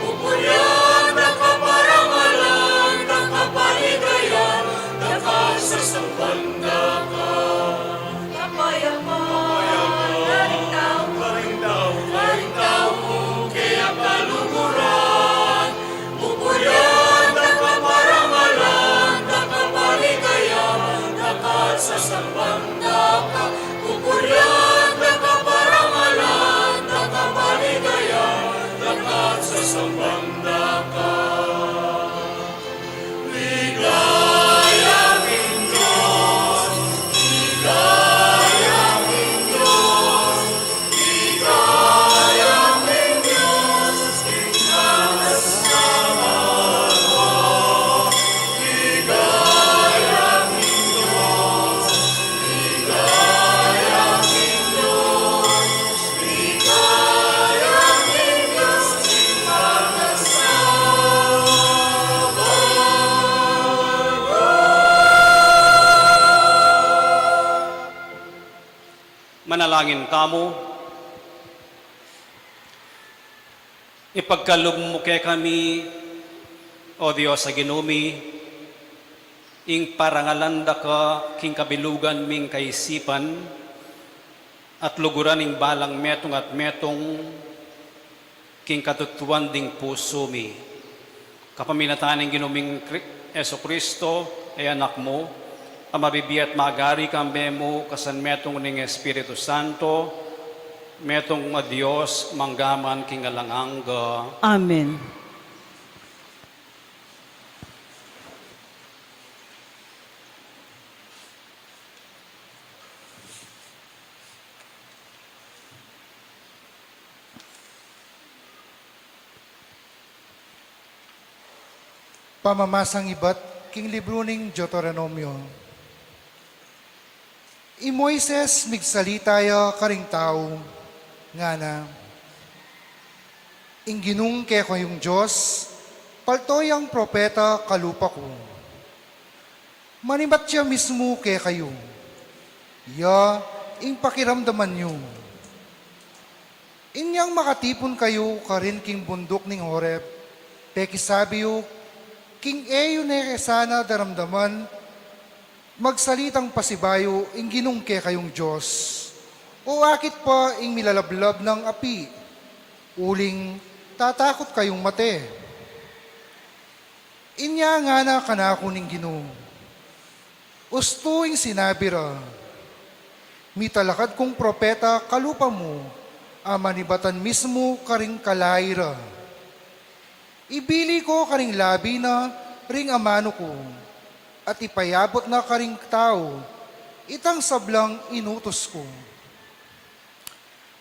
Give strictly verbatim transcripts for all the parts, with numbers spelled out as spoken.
Pupurian da ka, parangalan da ka, paligayan da ka, sasamban da ka. Kapayapaan, karing tau, karing tau, karing tau, kaya kaluguran. Pupurian da ka, parangalan da ka, paligayan da ka, sasamban da ka. Pupurian da ka, parangalan da ka, paligayan da ka, sasamban da ka. Ligaya king Dios, ligaya king Dios, ligaya king Dios, king atas na Manalangin tamu. Ipagkalub mu kekami, O Dios a Ginu mi, ing parangalan da ka king kabilugan ming kaisipan, at luguran ing balang metung at metung king katutuan ding pusu mi. Kapaminatan ning Ginu ming Kri-, Jesu Kristo, a Anak mu, a mabibie at magari kambe mu kasan metung ning Espiritu Santo, metung a Dios, mangga man king alang angga. Amen. Pamamasang ibat king libru ning Deuteronomio. I Moises migsalita ya karing tau, ngana, Ing Ginung kekayung Dios, palto yang propeta kalupa ku. Manibat ya mismu kekayu. Ya ing pakiramdaman yu. Inyang makatipun kayu karin king bunduk ning Horeb, pekisabi yu, king e yu ne sana daramdaman magsalitang pasibayu ing Ginung kekayung Dios, o akit pa ing milalablab nang api, uling tatakut kayung mate. Inya ngana kanaku ning Ginu, Ustu ing sinabi ra, mitalakad kung propeta kalupa mu, a manibatan mismu karing kalai ra. Ibili ko karing labi na ring amanu ku, at ipayabut na karing tau itang sablang inutus ku.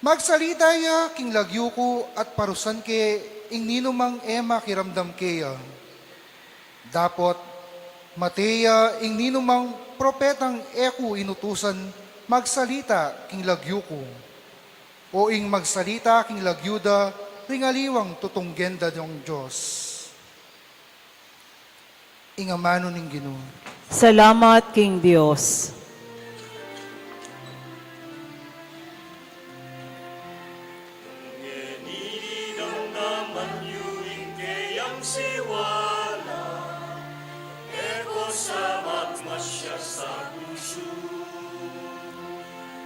Magsalita ya king lagyu ku at parusan ke ing ninumang e makiramdam keya. Dapot mate ya ing ninumang propetang e ku inutusan magsalita king lagyu ku, o ing magsalita king lagyu da ring aliwang tutunggen da ning Dios. Ing amanu ning Ginu. Salamat king Dios. Ngeni damdaman yu ing keyang siwala, e ko sa magmasya sa pusu.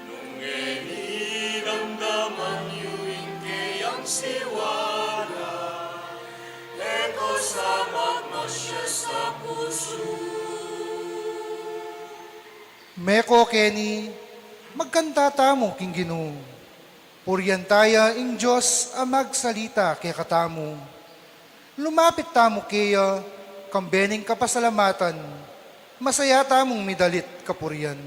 Nung ngeni damdaman yu ing keyang siwala, e ko sa magmasya sa pusu. Meko keni, magkanta tamu king Ginu. Purian taya ing Dios a magsalita kekatamu. Lumapit tamu keya, kambe ning kapasalamatan, masaya tamung midalit kapurian.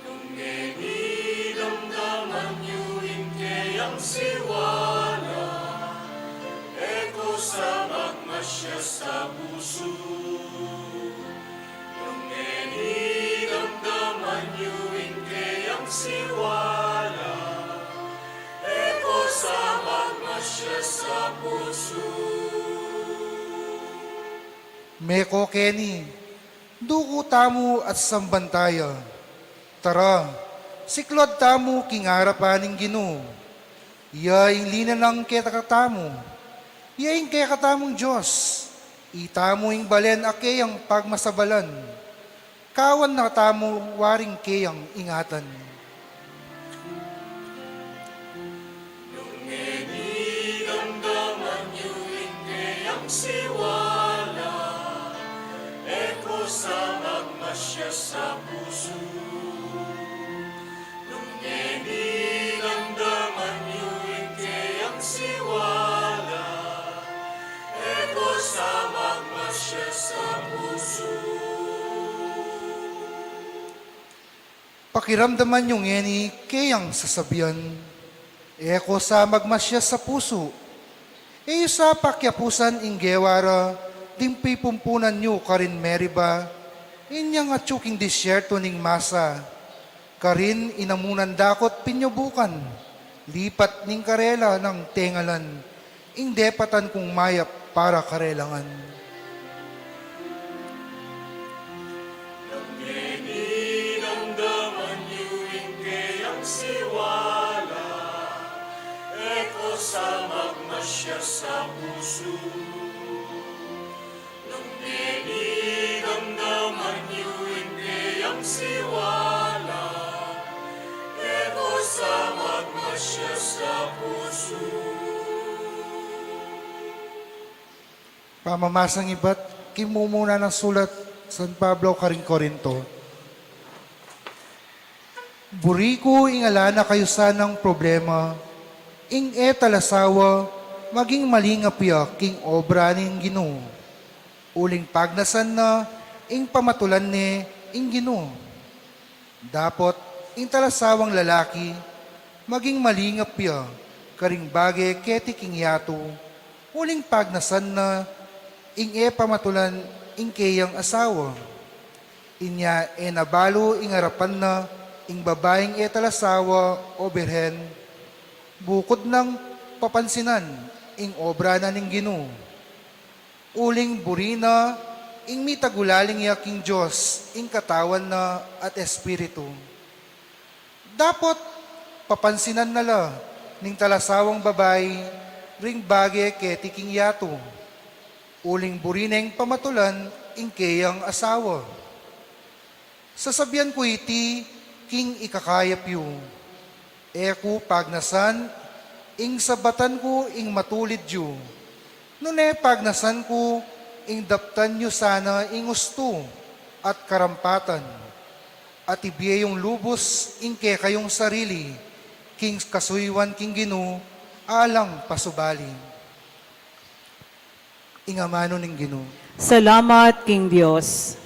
Nung ngeni damdaman yu ing keyang siwala, e ko sa magmasya sa pusu. Nung ngeni damdaman yu ing keyang siwala, e ko sa magmasya sa pusu. Meko keni, duku tamu at samban taya. Tara, Siklaud tamu king arapan ning Ginu. Iya ing linanang kekatamu. Iya ing kekatamung Dios. Itamu ing balen a keyang pagmasabalan. Kawan na tamu waring keyang ingatan. Nung ngeni damdaman yu ing keyang siwala, e ko sa magmasya sa pusu. Nung ngeni damdaman yu ing keyang siwala, e ko sa magmasya sa pusu. Pakiramdaman yu ngeni keyang sasabian, e ko sa magmasya sa pusu. E yu sa pakiapusan ing gewa ra ding pipumpunan yu karin Meriba, inyang atyu king disyerto ning Masa, karin inamunan dakut pinyubukan, lipat ning karela nang tengalan, ing depatan kung mayap para karela ngan. Nung ngeni damdaman yu ing keyang siwala, e ko sa magmasya sa pusu. Nung ngeni damdaman yu ing keyang siwala, e ko sa magmasya sa pusu. Pamamasang ibat king mumuna nang sulat San Pablo karing Corinto. Buri ku ing ala na kayu sanang problema, ing e talasawa maging malingap ya king obra ning Ginu. Uling pagnasan na ing pamatulan ne ing Ginu. Dapot ing talasawang lalaki maging malingap ya karing bage keti king yatu, uling pagnasan na ing e pamatulan ing keyang asawa. Inya e na balu ing arapan na ing babaing e talasawa o birhen, bukud nang papansinan ing obra na ning Ginu. Uling buri na ing mitagulaling ya king Dios ing katawan na at espiritu. Dapot papansinan na la ning talasawang babai ring bage keti king yatu, uling buri neng pamatulan ing keyang asawa. Sasabian ku iti king ikakayap yu. E ku pagnasan ing sabatan ku ing matulid yu, nune pagnasan ku ing daptan yu sana ing ustu at karampatan, at ibie yung lubus ing kekayung sarili king kasuyuan king Ginu alang pasubali. Ing amanu ning Ginu. Salamat king Dios.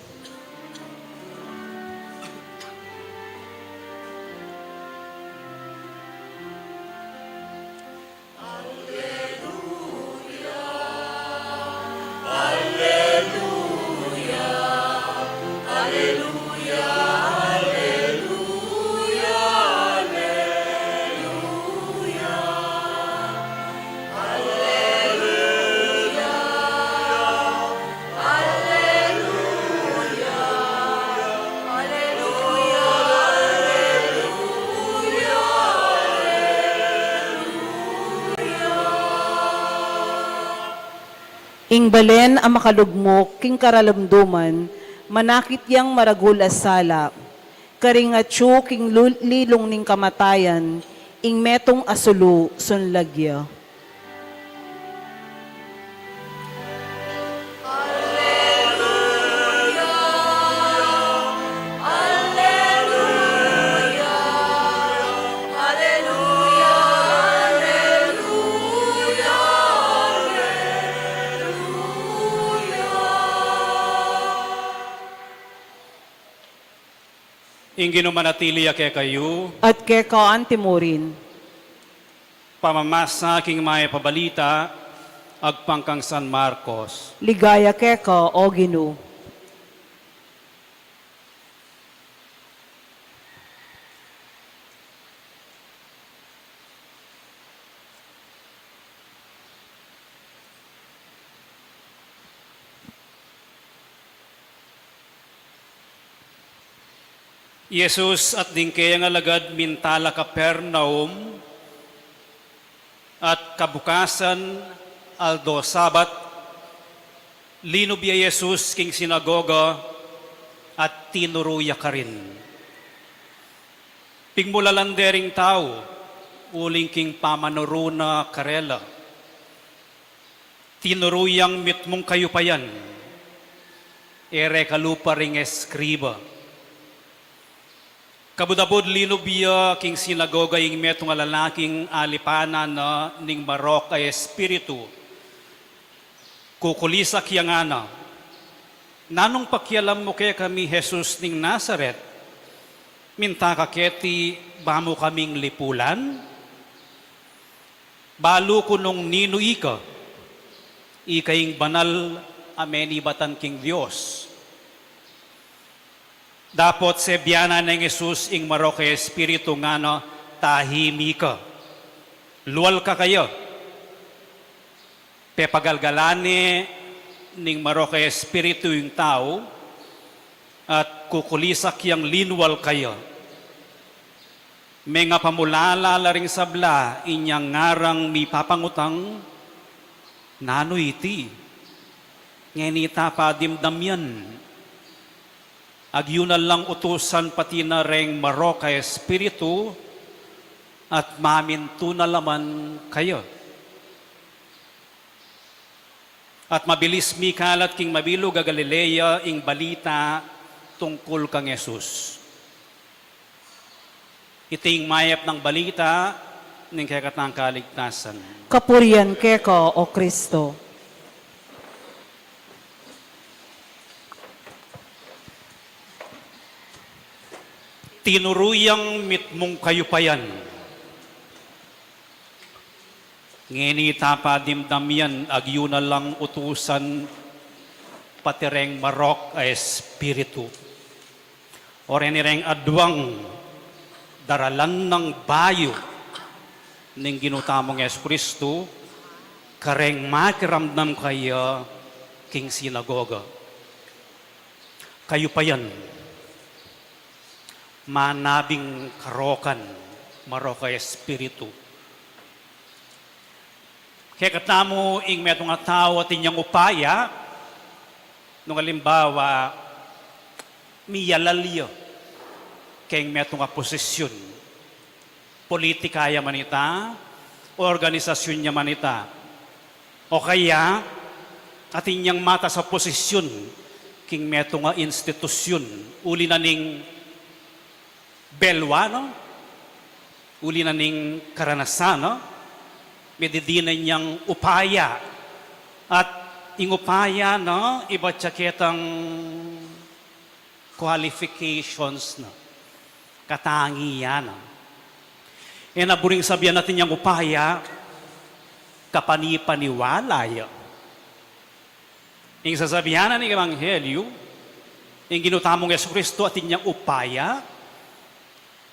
Ing balen a makalugmuk king karalumduman, manakit yang maragul a sala. Karing atyu king lu-, lilung ning kamatayan, ing metung a sulu sunlag ya. Ing Ginu manatili ya kekayu. At keka antimurin. Pamamasa king mayap a balita agpang kang San Marcos. Ligaya keka, O Ginu. Jesus at ding kayang alagad minta la Capernaum, at kabukasan, aldo Sabat, linub ya Jesus king sinagoga at tinuru ya karin. Pigmulalan de ring tau uling king pamanuru na karela. Tinuru yang mitmung kayupayan, e re kalupa ring eskriba. Kabud-abud linub ya king sinagoga ing metung a lalaking alipanan na ning marok a espiritu. Kukulisak ya ngana, "Nanung pakialam mu kekami, Jesus ning Nazaret? Minta ka keti ba mu kaming lipulan? Balu ku nung ninu ika, ika ing banal a menibatan king Dios." Dapot sebianan neng Jesus ing marok a espiritu ngana, "Tahimik ka. Lual ka kaya." Pepagalgalan ne ning marok a espiritu ing tau, at kukulisak yang linual kaya. Mengapamulala la ring sabla, inyang ngarang mipapangutang, "Nanu iti? Ngeni ta pa dimdam yan? Agyu na lang utusan pati na reng marok a espiritu, at mamintu na la man kaya." At mabilis mikalat king mabilug a Galilea ing balita tungkul kang Jesus. Iti ing mayap nang balita ning kekatang kaligtasan. Kapurian keka, O Kristo. Tinuru yang mitmung kayupayan. Ngeni ta pa dimdam yan, agyu na lang utusan pati reng marok a espiritu. O reni reng aduang daralan nang bayu ning Ginu tamung Jesucristo kareng makiramdam kaya king sinagoga. Kayupayan, manabing karokan, marok a espiritu. Kekatamu ing metung a tau atin yang upaya, nung alimbawa, miyalal ya keng metung a posisyun. Politika ya man ita, organisasyun ya man ita. O kaya, atin yang matas a posisyun king metung a institusyun, uli na ning belwa, no? Uli na ning karanasan, no? Mididinan yang upaya. At ing upaya, no, ibat ya ketang qualifications, no? Katangian, no? E na buring sabian atin yang upaya, kapanipaniwala ya. Ing sasabian na ning ebanghelyu, ing Ginu tamung Jesucristo atin yang upaya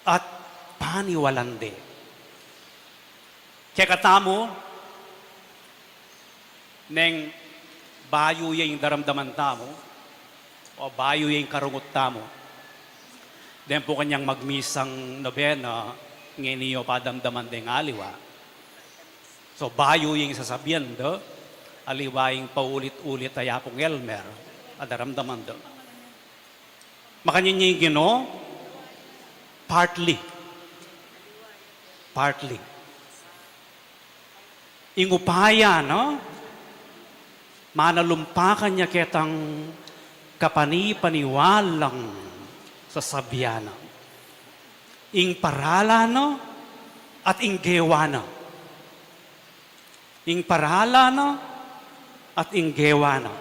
at paniwalan de. Kekatamu, neng bayu ya ing daramdaman tamu, o bayu ya ing karungut tamu, deng pu kanyang magmisang nobena, ngeni yu pa damdaman deng aliwa. So, bayu ya ing sasabian da, aliwa ing paulit-ulit a Yapung Elmer a daramdaman da. Makanyan ya ing Ginu, partly. Partly. Ing upaya, no? Manalumpakan ya ketang kapanipaniwalang sasabian na. Ing paralan na at ing gewa na. Ing paralan na at ing gewa na.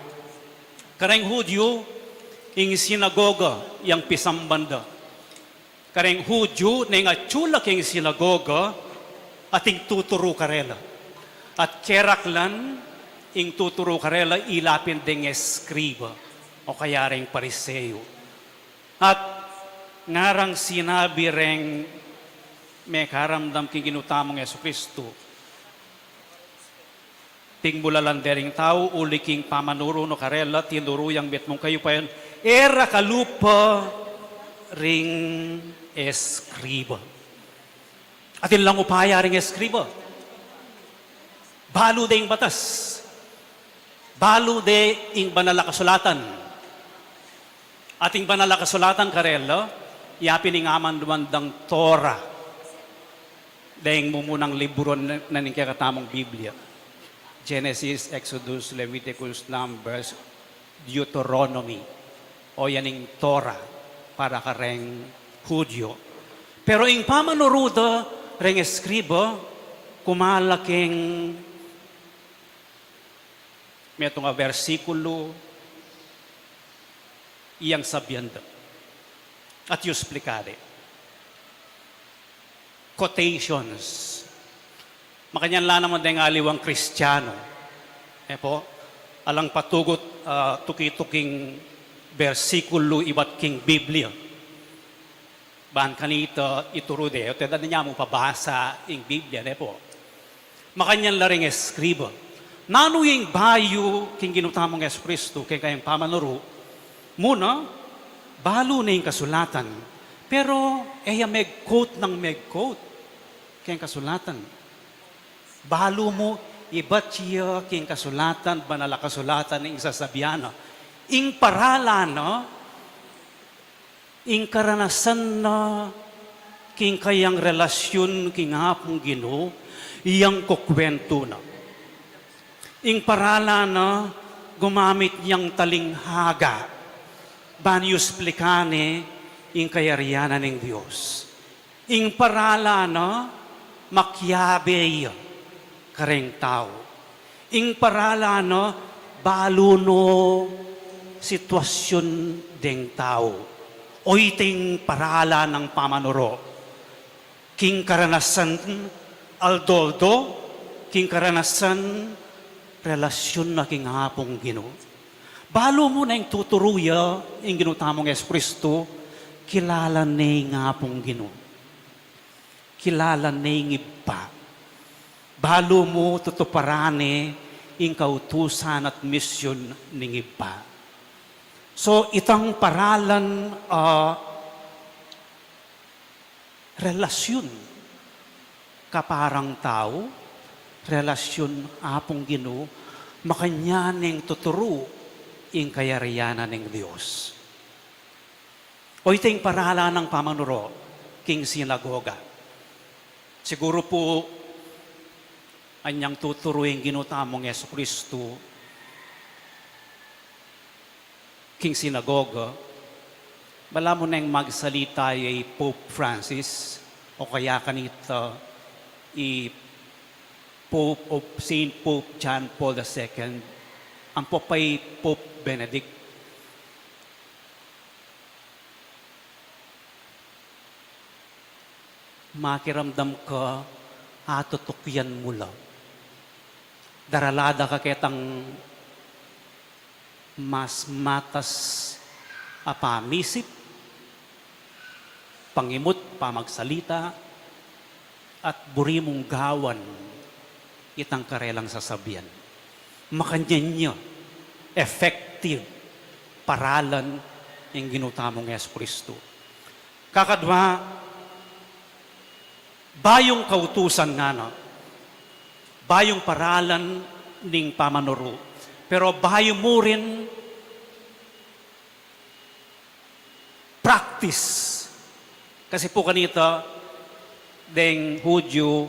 Kareng Hudyu, ing sinagoga yang pisamban da. Kareng Hudyu, neng atyu la keng sinagoga, ating tuturu karela. At keraklan, ing tuturu karela, ila pin deng eskriba, o kaya reng Pariseo. At ngarang sinabi reng mekaramdam king Ginu tamung Jesucristo, pigmulalan de ring tau, uli king pamanuru na karela, tinuru yang mitmung kayupayan, e ra kalupa Ring eskriba. Atin lang upaya ring eskriba. Balu de ing batas. Balu de ing banal a kasulatan. At ing banal a kasulatan karela, yapin ing amanduan dang Torah. Deng mumunang libru na, na ning kekatamung Biblia. Genesis, Exodus, Leviticus, Numbers, Deuteronomy. O yan ing Torah para kareng Hudyo. Pero ing pamanuru da reng eskriba, kumala king metung a bersikulu, iyang sabian da. At yu esplikare. Quotations. Makanyan la naman deng aliwang Kristiano. E po, alang patugut, ah, tuki-tuking bersikulu ibat king Biblia. Ban kanita ituru de, o te da nya mu pabasa ing Biblia, ne po. Makanyan la ring eskriba. Nanu ing bayu king Ginu tamung Jesucristo keng kayang pamanuru? Muna, balu ne ing kasulatan. Pero, e ya meg-quote nang meg-quote keng kasulatan. Balu mu, ibat ya king kasulatan, banal a kasulatan, ing sasabian na. Ing paralan na, ing karanasan na king kayang relasyun king Apung Ginu, yang kukuwentu na. Ing paralan na gumamit yang talinghaga, ban yu esplikan ne ing kayarian na ning Dios. Ing paralan na makiabe ya kareng tau. Ing paralan na balu no sitwasyun deng tau. Oyting paralan nang pamanuru. King karanasan aldo-aldo, king karanasan relasyun na king Apung Ginu. Balu mu na ing tuturu ya ing Ginu tamung Jesucristo, kilala ne ing Apung Ginu. Kilala ne ing Ibpa. Balu mu tutuparan ne ing kautusan at misyun ning Ibpa. So, itang paralan, ah, relasyun kaparang tau, relasyun Apung Ginu, makanyan ing tuturu ing kayarian na ning Dios. Oyting paralan nang pamanuru king sinagoga. Siguru pu, anyang tuturu ing Ginu tamung Jesucristo king sinagoga, balamu neng magsalita ya i Pope Francis, o kaya kanita i Pope of Saint Pope John Paul the Second, ampo pa i Pope Benedict. Makiramdam ka, atutukian mu la. Darala da ka ketang mas matas a pamisip, pangimut, pamagsalita, at buri mung gawan itang karelang sasabian. Makanyan ya effective paralan ing Ginu tamung Jesucristo. Kakadwa, bayung kautusan ngana, bayung paralan ning pamanuru, pero bayu mu rin practice. Kasi pu kanita, deng Hudyu,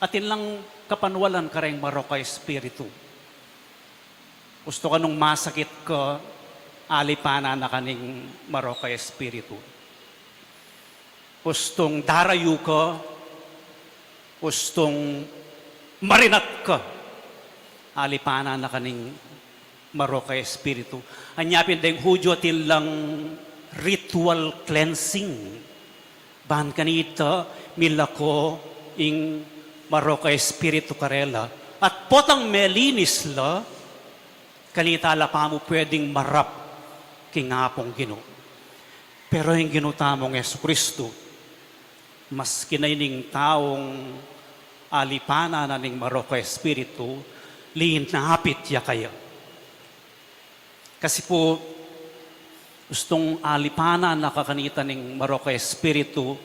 atin lang kapanwalan kareng marok a espiritu. Ustu ka nung masakit ka, alipanan na ka ning marok a espiritu. Ustung darayu ka, ustung marinat ka, alipanan na ka ning marok a espiritu. Anya pin deng Hudyu atin lang ritual cleansing. Ban kanita milako ing marok a espiritu karela. At potang melinis la, kanita la pamu pwedeng marap king Apung Ginu. Pero ing Ginu tamung Jesucristo, maski na ining taung alipanan na ning marok a espiritu, linapit ya kaya. Kasi pu, Gustung alipanan na ka kanita ning marok a espiritu,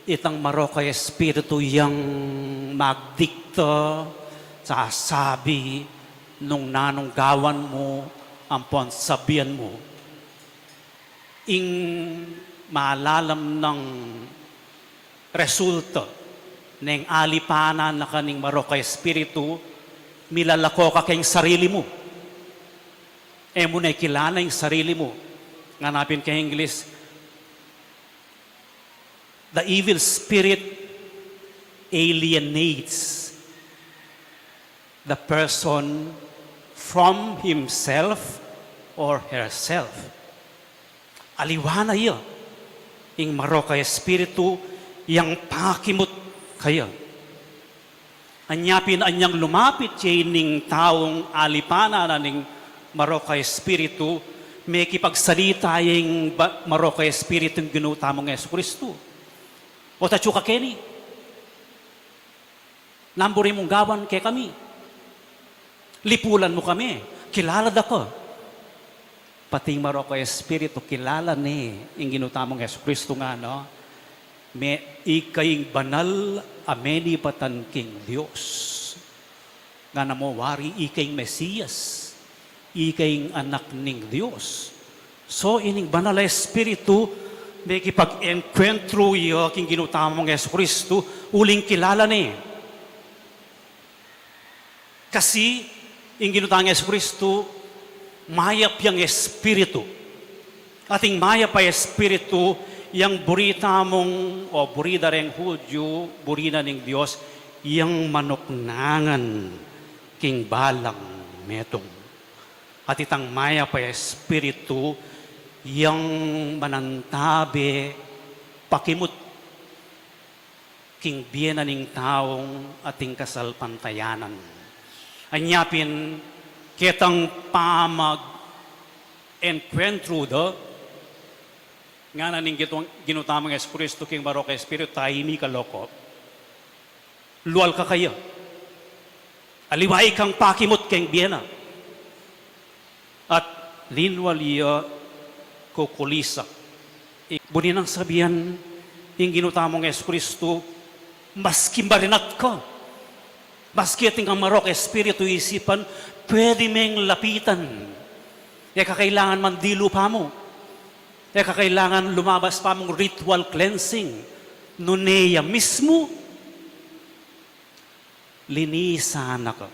itang marok a espiritu yang magdikta, sasabi nung nanung gawan mu, ampon sabian mu. Ing malalam nang resulta neng alipanan na ka ning marok a espiritu, milalako ka keng sarili mu. E mu ne kilala ing sarili mu. Ngana pin keng English, the evil spirit alienates the person from himself or herself. Aliwa na ya ing marok a espiritu yang pakimut kaya. Anya pin anyang lumapit ya ining taung alipanan na ning marok a espiritu, mekipagsalita ya ing ba-, marok a espiritu ning Ginu tamung Jesucristo. O tatsu ka keni. Nanu buri mung gawan kekami? Lipulan mu kami. Kilala da ka. Pati ing marok a espiritu kilala ne ing Ginu tamung Jesucristo ngana, me, ika ing banal a menibatan king Dios. Ngana mu wari ika ing Mesias, ika ing Anak ning Dios. So, ining banal a espiritu, mekipag-engkwentru ya king Ginu tamung Jesucristo, uling kilala ne. Kasi, ing Ginu tamung Jesucristo, mayap yang espiritu. At ing mayap a espiritu, yang buri tamung, o buri da reng Hudyu, buri na ning Dios, yang manuknangan king balang metung. At itang mayap a espiritu, yang manantabe pakimut king bie na ning taung ating kasalpantayanan. Anya pin, ketang pamag-enkwentru da, ngana ning Ginu-, Ginu tamung Jesucristo king marok a espiritu, tahimik ka loko. Lual ka kaya. Aliwa ikang pakimut keng bie na. At linwal ya kukulisak. I-, buri nang sabian ing Ginu tamung Jesucristo, maski marinat ka, maski atin kang marok a espiritu isipan, pwede meng lapitan. E ka kailangan mandilu pa mu. E ka kailangan lumabas pa mung ritual cleansing. Nune ya mismu, linisan na ka.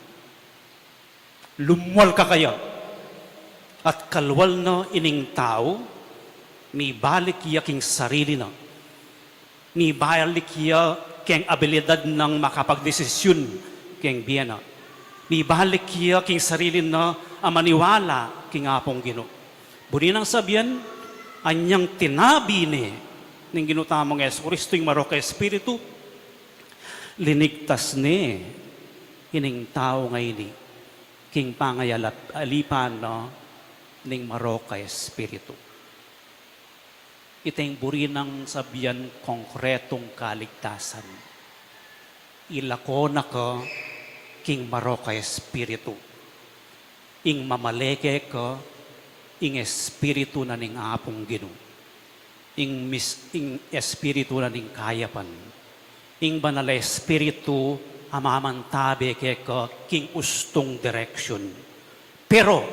Lumwal ka kaya. At kalwal na ining tau, mibalik ya king sarili na. Mibalik ya keng abilidad nang makapagdesisyun keng bie na. Mibalik ya king sarili na a maniwala king Apung Ginu. Buri nang sabian, anyang tinabi ne ning Ginu tamung Jesucristo ing marok a espiritu, linigtas ne ining tau ngeni king pangayalap-, alipan na ning marok a espiritu. Ita ing buri nang sabian konkretung kaligtasan. Ilako na ka king marok a espiritu. Ing mamale keka, ing espiritu na ning Apung Ginu. Ing mis-, ing espiritu na ning kayapan. Ing banal a espiritu a mamantabe keka king ustung direksyun. Pero,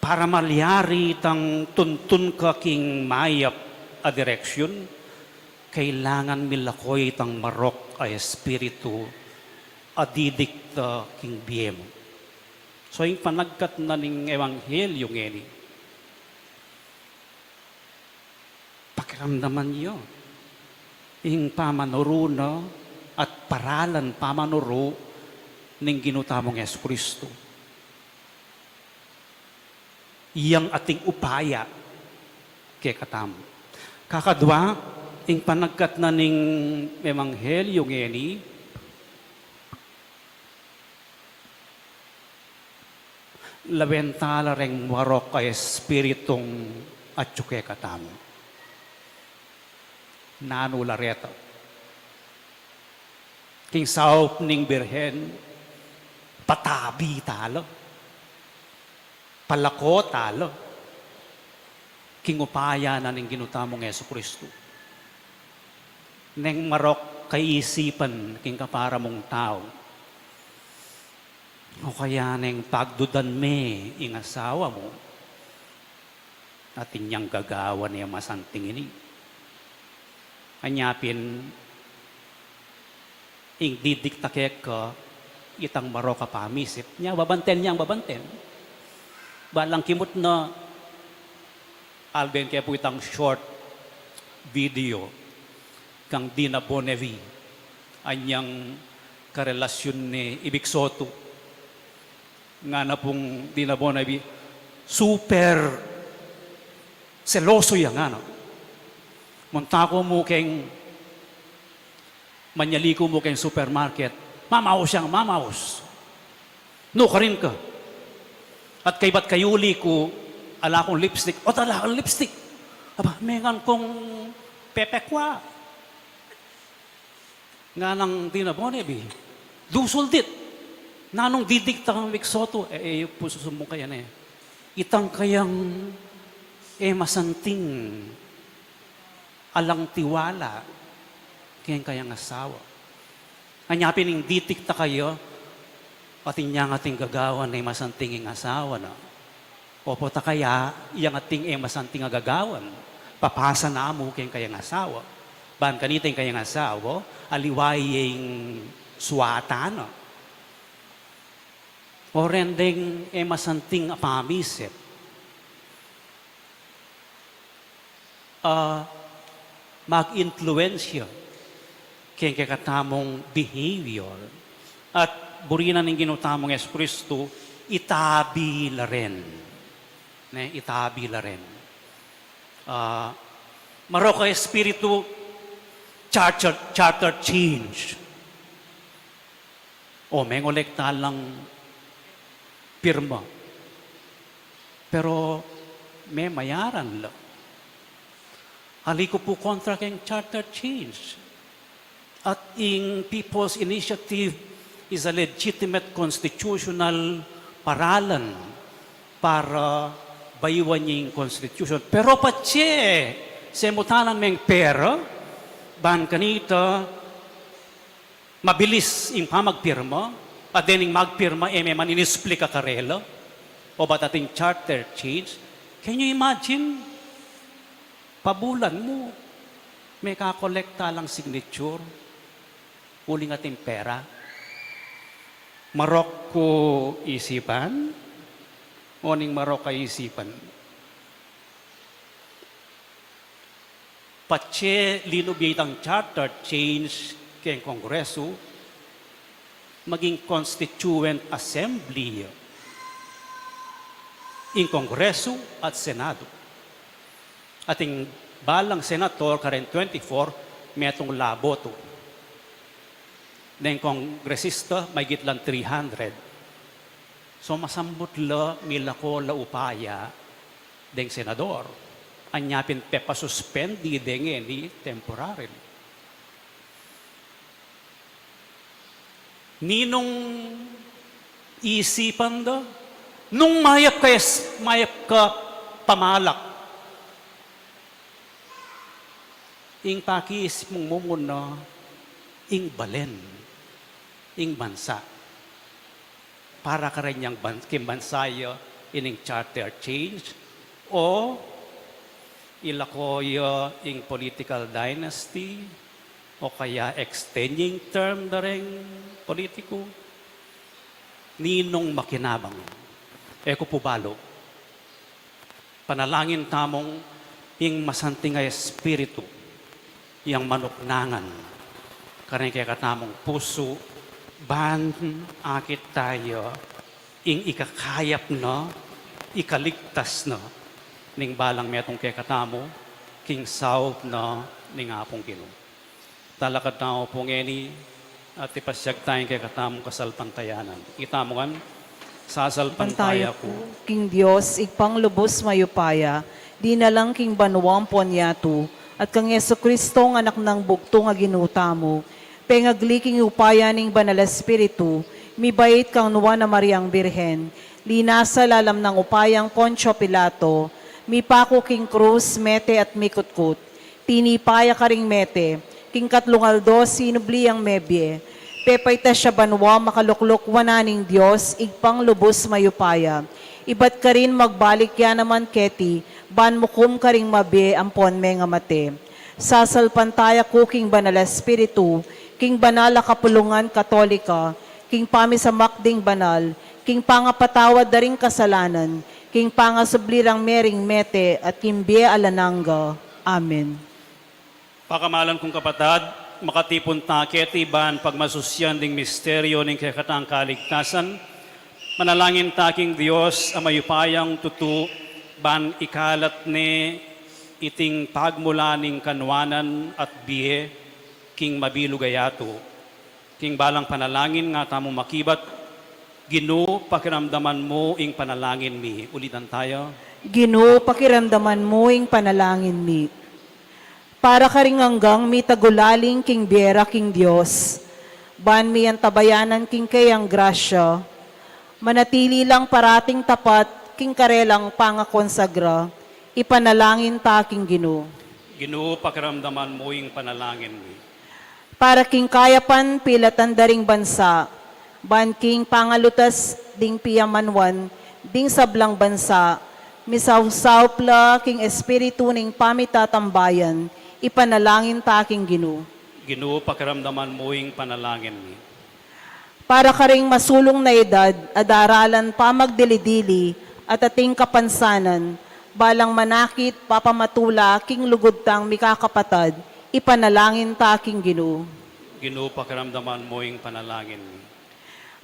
para malyari itang tuntun ka king mayap a direksyun, kailangan milako itang marok a espiritu a didikta king bie mu. So, ing panagkat na ning ebanghelyu ngeni, pakiramdaman yu ing pamanuru na at paralan pamanuru ning Ginu tamung Jesucristo. Yang ating upaya kekatamu. Kakadwa, ing panagkat na ning ebanghelyu ngeni, lawen tala reng marok a espiritung atyu kekatamu. Nanu la reta? King saup ning Birhen, patabi tala, palako tala. king upaya na ning Ginu tamung Jesu Kristu. Neng marok kaisipan king kapara mung tau, o kaya neng pagdudan me ing asawa mu, atin yang gagawan ne masanting ini. Anya pin, ing didikta keka itang marok a pamisip, nya babanten, nyang babanten. Balang kimut na, alben ke pu itang short video kang Dina Bonevie, anyang karelasyun ne i Vic Soto. Ngana pung Dina Bonevie, super seloso ya, ngana. Munta ku mu keng, manyali ku mu keng supermarket, mamaus yang mamaus. Nukarin ka. At kaybat kayuli ku, ala kung lipstick, o ala kung lipstick. Aba, mengan kung pepekwa. Nganang Dina Bonevie, dusul dit. Nanung didikta kang Vic Soto, e, e, yu pu susumung kaya ne. Itang kayang e masanting, alang tiwala keng kayang asawa. Anya pin ing didikta kaya, atin yang ating gagawan ne masanting ing asawa na. Opo, ta kaya, yang ating e masanting a gagawan, papasa na mu keng kayang asawa. Ban kanita ing kayang asawa, aliwa ya ing suatan na. O ren deng e masanting a pamisip, a mag-impluwensya keng kekatamung behavior. At buri na ning Ginu tamung Jesu Kristu, itabi la ren. Ne, itabi la ren. A, marok a espiritu, charter, charter change. O, mengolekta lang pirma. Pero memayaran la. Ali ku pu kontra keng charter change. At ing People's Initiative is a legitimate constitutional paralan para bayuan ing constitution. Pero patse, semutanan meng pera, ban kanita, mabilis ing pamagpirma, at dening magpirma, e me man inisplika karela, o bat ating charter change. Can you imagine? Pabulan mu, mekakolekta lang signature, uling ating pera. Marok ku isipan, o ning marok a isipan. Patse linub ya itang charter change keng Kongresu, maging Constituent Assembly ya ing Kongresu at Senadu. Ating balang senator kareng twenty-four, metung la boto. Deng kongresista, mayigit lang three hundred. So, masambut la, milako la upaya deng senador. Anya pin pepasuspend de ngeni temporarily. Ninung isipan da, nung mayap ka es-, mayap ka pamalak, ing pakiisip mung mumuna, ing balen, ing bansa. Para kareng ban-, king bansa ya ining charter change, o ilako ya ing political dynasty, o kaya extend ing term da reng politiku. Ninung makinabang? E ku pu balu. Panalangin tamung ing masanting a Espiritu yang manuknangan kareng kekatamung pusu, ban akit taya ing ikakayap na, ikaligtas na ning balang metung kekatamu king saup na ning Apung Ginu. Talakad tamu pu ngeni at ipasyag taya ing kekatamung kasalpantayanan. Itamu ngan, sasalpantaya ku king Dios, Ibpang lubus mayupaya, dinalang king banua ampon yatu, at kang Jesucristo, anak nang bugtung a Ginu tamu, pengagli king upaya ning Banal Espiritu, mibait kang Nuan a Mariang Birhen, linasa lalam nang upayang Poncio Pilato, Mipaku king krus, mete at mikutkut. Tinipa ya karing mete, king katlung aldo sinubli yang mebie. Pepaitas ya banua, makalukluk wanan ning Dios, Ibpang lubus mayupaya. Ibat karin magbalik ya naman keti, ban mukum karing mabie ampon mengamate. Sasalpantaya ku king Banal a Espiritu, king banal a kapulungan Katolika, king pamisamak ding banal, king pangapatawad da ring kasalanan, king pangasubli rang mie ring mete, at king bie alang angga. Amen. Pakamalan kung kapatad, makatipun ta keti ban pagmasusyan ding misteryo ning kekatang kaligtasan. Manalangin ta king Dios a mayupayang tutu, ban ikalat ne iting pagmula ning kanuanan at bie king mabilug a yatu. King balang panalangin nga tamu makibat, Ginu, pakiramdaman mu ing panalangin mi. Ulitan taya. Ginu, pakiramdaman mu ing panalangin mi. Para karing anggang mitagulaling king bie ra king Dios, ban mi antabayanan king kayang grasya, manatili lang parating tapat king karelang pangakonsagra, ipanalangin ta king Ginu. Ginu, pakiramdaman mu ing panalangin mi. Para king kayapan pilatan da ring bansa, ban king pangalutas ding piamanuan ding sablang bansa, misaup-saup la king espiritu ning pamitatambayan, ipanalangin ta king Ginu. Ginu, pakiramdaman mu ing panalangin mi. Para karing masulung na edad a daralan pamagdili-dili at ating kapansanan, balang manakit papamatula king lugud tang mikakapatad, ipanalangin ta king Ginu. Ginu, pakiramdaman mu ing panalangin mi.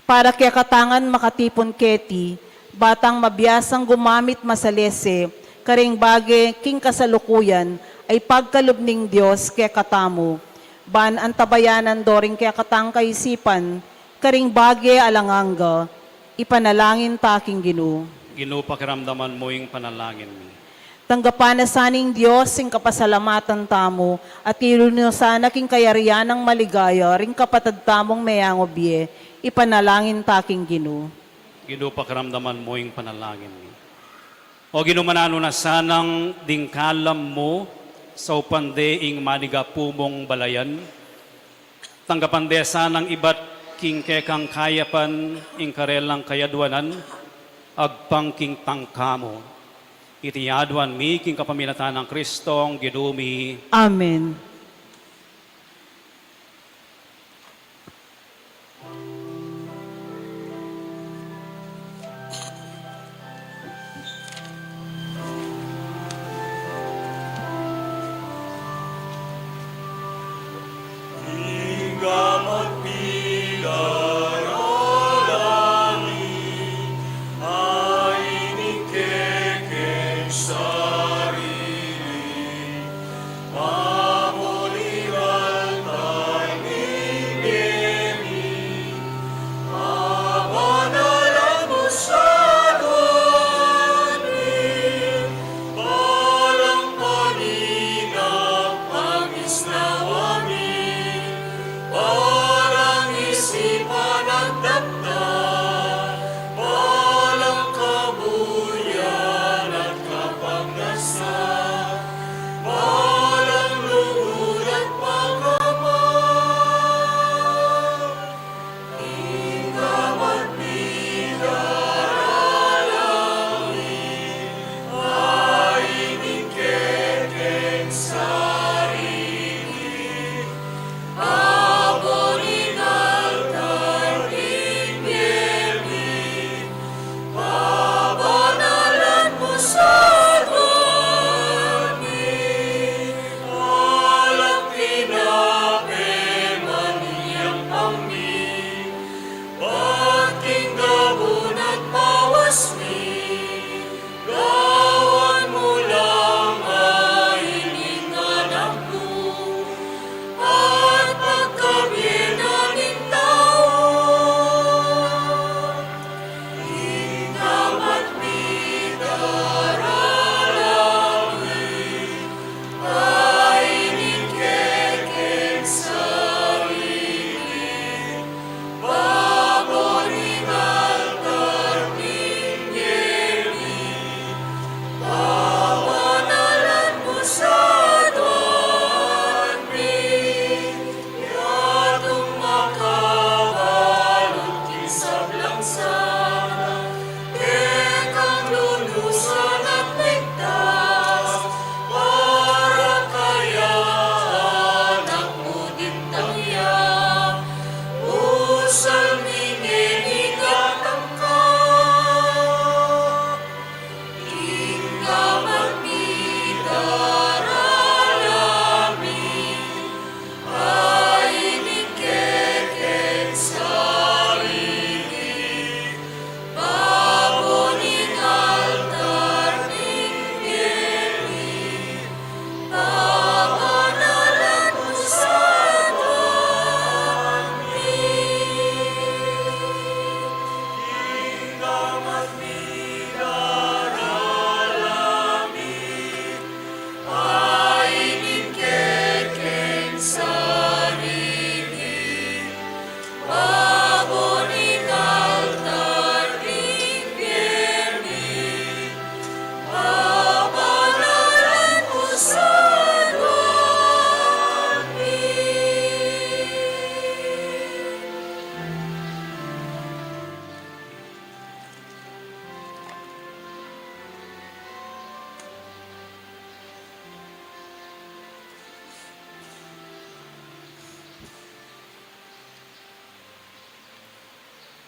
Para kekatang makatipun keti, ba tang mabiasang gumamit masalese karing bage king kasalukuyan a ipagkalub ning Dios kekatamu, ban antabayanan do ring kekatang kaisipan karing bage alang angga, ipanalangin ta king Ginu. Ginu, pakiramdaman mu ing panalangin mi. Tanggapan na sa ning Dios ing kapasalamatan tamu, at ilu na sana king kayarian nang maligaya ring kapatad tamung meangu bie, ipanalangin ta king Ginu. Ginu, pakiramdaman mu ing panalangin mi. O Ginu, mananu na sanang ding kalam mu, saupan de ing manigapu mung balayan, tanggapan de sanang ibat king kekang kayapan ing karelang kayadwanan, agpang king tangka mu. Iti aduan mi king kapamilatan nang Kristong Ginu mi. Amen.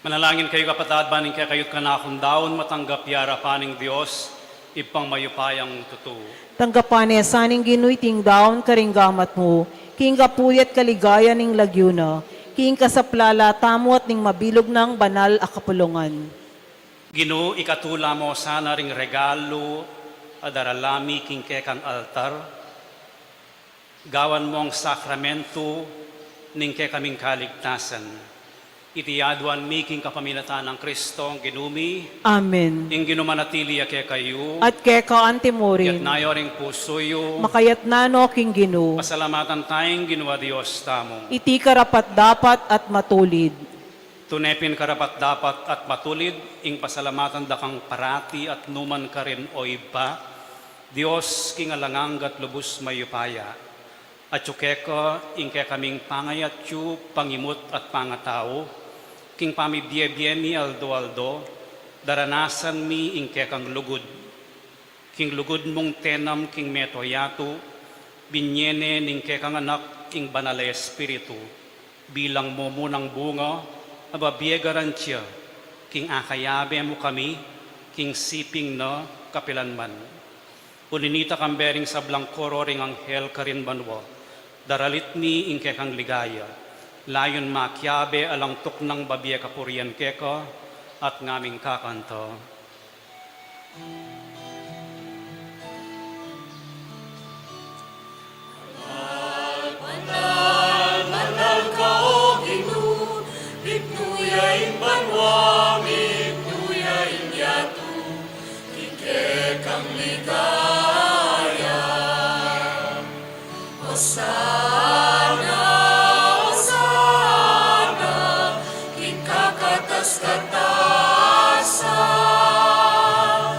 Manalangin kayu, kapatad, ban ing kekayu't kanakung daun matanggap ya king arapan ning Dios, Ibpang mayupayang tutu. Tanggapan na sa ning Ginu iting daun karing gamat mu, king kapurian at kaligayan ning lagyu na, king kasaplalan tamu at ning mabilug nang banal a kapulungan. Ginu, ikatula mu sana ring regalu a darala mi king kekang altar, gawan mung sakramentu ning kekaming kaligtasan. Iti aduan mi king kapamilatan nang Kristong Ginu mi. Amen. Ing Ginu manatili ya kekayu. At keka antimurin. Itas yu ring pusu yu. Makaitas no king Ginu. Pasalamatan taya ing Ginu a Dios tamu. Iti karapat-dapat at matulid. Tune pin karapat-dapat at matulid ing pasalamatan da kang parati at nukarin man, o Ibpa, Dios king alang angga at lubus mayupaya. Atyu keka ing kekaming pangayatyu, pangimut at pangatau, king pamibie-bie mi aldo-aldo, daranasan mi ing kekang lugud. King lugud mung tenam king meto yatu, binie ne ning kekang Anak ing Banal a Espiritu, bilang mumunang bunga a babie garantia king akayabe mu kami king siping na kapilanman. Uli na nita, kambe ring sablang koro ring anghel karin banua, daralit mi ing kekang ligaya, layun makiabe alang tuknang babie kapurian keka, at ngaming kakanta. Banal, banal, banal ka, O Ginu, mitmu ya ing banua, mitmu ya ing yatu, king kekang ligaya. Osana, osana, king kakatas-katasan.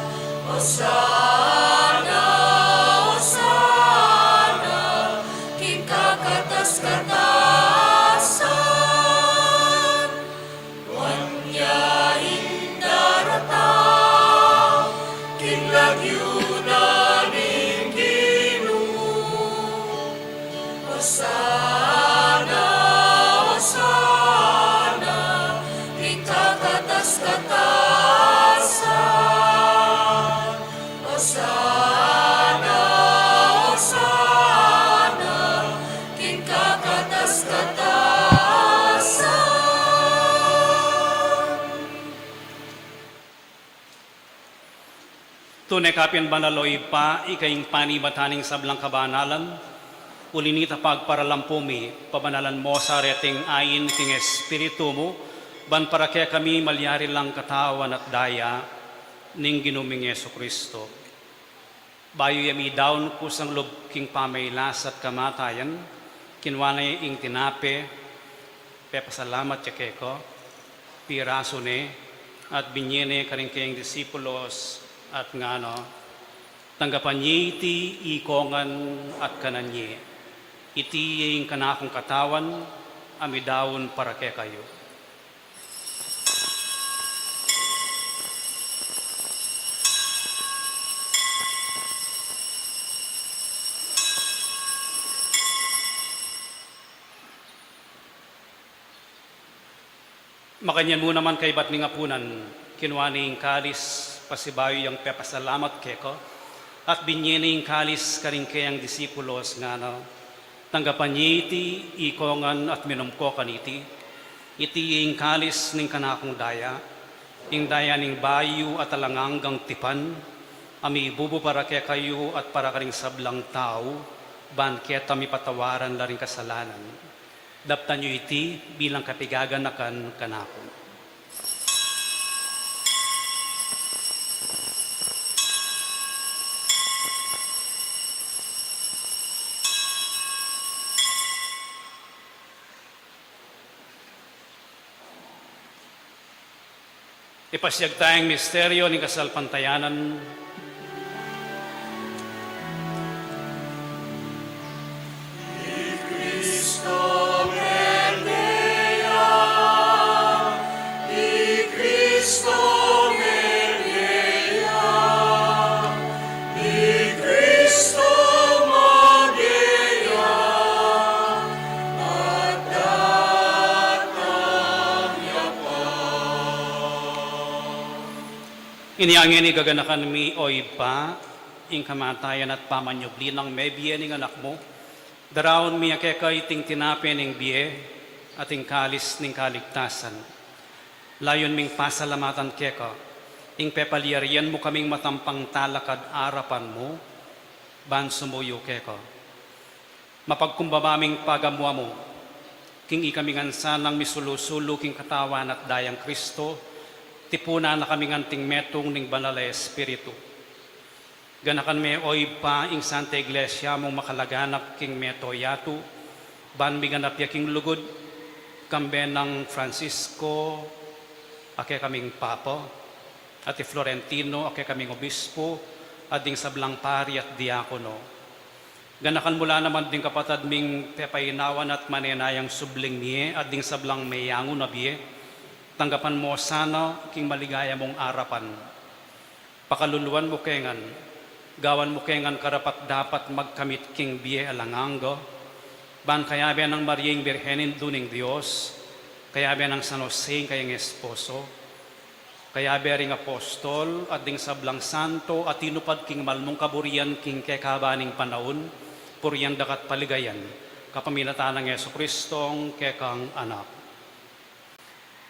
Osana, osana, king kakatas-katasan. Nuan ya ing daratang king lagyu na ning Ginu. Osana, osana, king kakatas-katasan. Osana, osana, king kakatas-katasan. Tune ka pin banal, o Ibpa, ika ing panibatan ning sablang kabanalan. Uli na nita, pagparalampu mi, pabanalan mu sa reting ain king Espiritu mu, ban para kekami malyari lang katawan at daya ning Ginu ming Jesucristo. Bayu ya midaun kusang lub king pamailas at kamatayan, kinua ne ing tinape, pepasalamat ya keka, pirasu ne, at binie ne karing kayang disipulos, at ngana, "Tanggapan ye iti ikongan at kanan ye. Iti ya ing kanakung katawan a midaun para kekayu." Makanyan mu naman kaibat ning apunan, kinua ne ing kalis, pasibayu yang pepasalamat keka, at binie ne ing kalis karing kayang disipulos, ngana, "Tanggapan ye iti ikongan at minum ko kaniti. Iti ing kalis ning kanakung daya, ing daya ning bayu at alang anggang tipan, a mibubu para kekayu at para karing sablang tau, ban keta mipatawaran la ring kasalanan. Daptan yu iti bilang kapigaganakan kanaku." Ipasiag taya ing misteryo ning kasalpantayanan. I Kristo mebie ya, i Kristo mebie ya, i Kristo mebie ya, at datang ya pa. Inya ngeni gaganakan mi, O Ibpa, ing kamatayan at pamanyubli nang mebie ning Anak mu, daraun mi keka iting tinape ning bie at ing kalis ning kaligtasan. Layun ming pasalamatan keka ing pepalyarian mu kaming matampang talakad arapan mu, ban sumuyu keka. Mapagkumbaba ming pagamu-amu king ikami ngan sanang misulu-sulu king Katawan at Dayang Kristo, tipunan na kami ngan anting metung ning Banal a Espiritu. Ganakan me, O Ibpa, ing Santa Iglesia mung makalaganap king mabilug a yatu, ban miganap ya king lugud, kambe nang Francisco, a kekaming Papa, at i Florentino, a kekaming Obispo, at ding sablang pari at diakono. Ganakan mu la naman ding kapatad ming pepainawan at manenayang subling mie at ding sablang meyangu na bie, tanggapan mu sana king maligaya mung arapan. Pakaluluan mu ke ngan, gawan mu ke ngan karapat-dapat magkamit king bie alang angga, ban kayabe nang Mariang Birhen, Indu ning Dios, kayabe nang San Jose, ing kayang esposo, kayabe ring apostol at ding sablang santo a tinupad king malmung kaburian king kekaban ning panaun, purian da ka at paligayan, kapamilatan nang Jesucristong kekang Anak.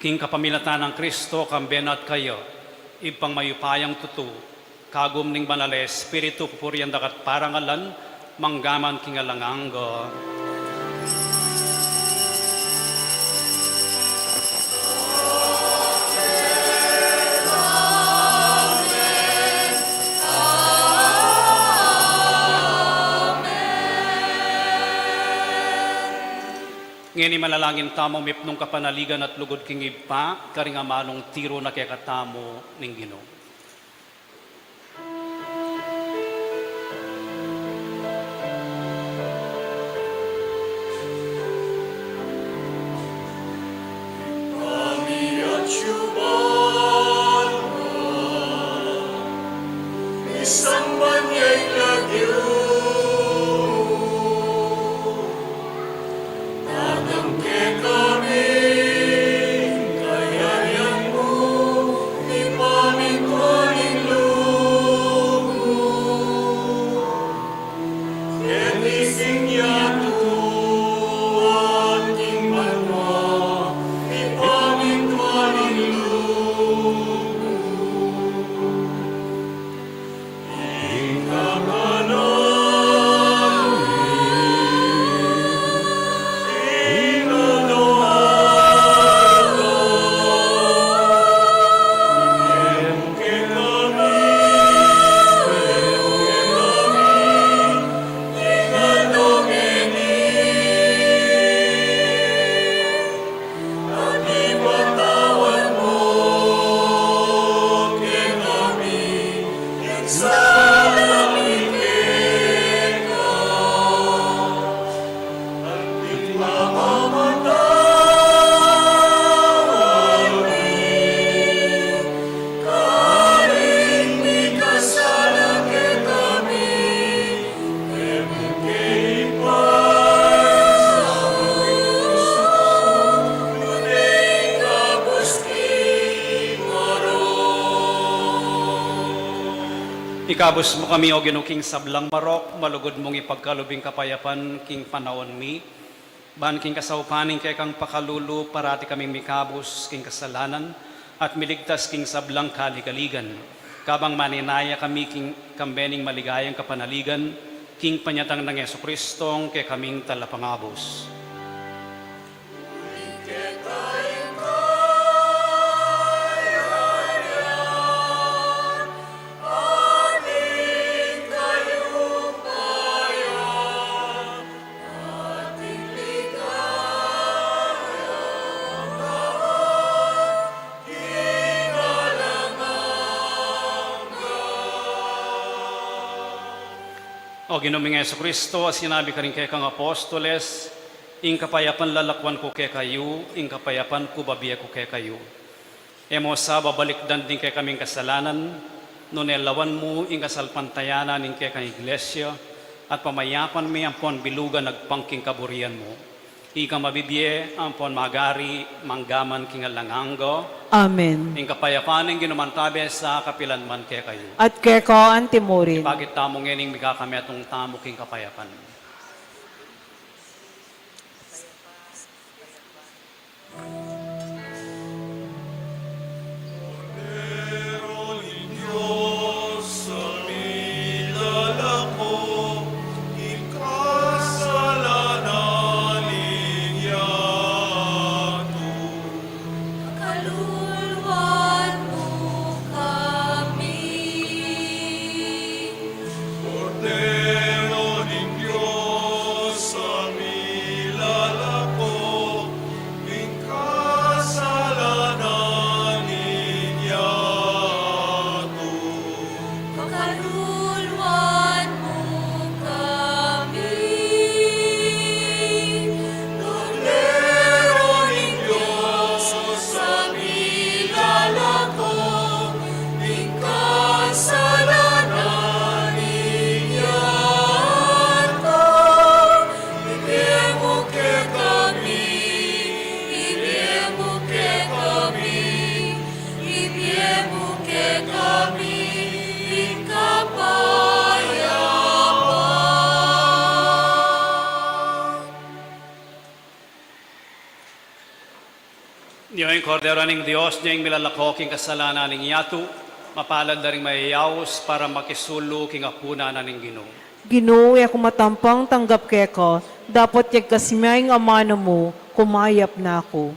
King kapamilatan nang Kristo, kambe na at kaya, Ibpang mayupayang tutu, kagum ning Banal a Espiritu, pupurian da ka at parangalan, manggaman king alang angga. Ngeni manalangin tamu mipnung kapanaligan at lugud king Ibpa, karing amanung tiru na kekatamu ning Ginu. Ikabus mu kami, O Ginu, king sablang marok, malugud mung ipagkalub ing kapayapan king panaun mi, ban king kasaupan ning kekang pakalulu, parati kaming mikabus king kasalanan at miligtas king sablang kaligaligan, kabang manenaya kami king kambe ning maligayang kapanaligan, king panyatang nang Jesucristong kekaming Talapangabus. O Ginu ming Jesucristo, a sinabi karing kekang apostoles, "Ing kapayapan lalakuan ku kekayu, ing kapayapan ku babie ku kekayu." E mu sa babalikdan ding kekaming kasalanan, nune lawan mu ing kasalpantayanan ning kekang Iglesia, at pamayapan me ampon bilugan agpang king kaburian mu. Ika mabibie ampon magari mangga man king alang angga. Amen. Ing kapayapan ning Ginu mantabe sa kapilan man kekayu. At keka antimurin. Ipakit tamu ngening mikakametung tamu king kapayapan. Kordero ning Dios, a milalako king kasalanan ning yatu. Pakaluluan mu kami. Kordero ning Dios, a milalako king kasalanan ning yatu. Pakaluluan mu kami. Kordero ning Dios, a milalako king kasalanan ning yatu. Ibie mu kekami, ibie mu kekami, ibie mu kekami ing kapayapan. Ini ing Kordero ning Dios, ini ing milalako king kasalanan ning yatu. Mapalad la ring mayayaus para makisulu king apunan na ning Ginu. Ginu, e ku matampang tanggap keka, dapot yagkas me ing amanu mu, kumayap na ku.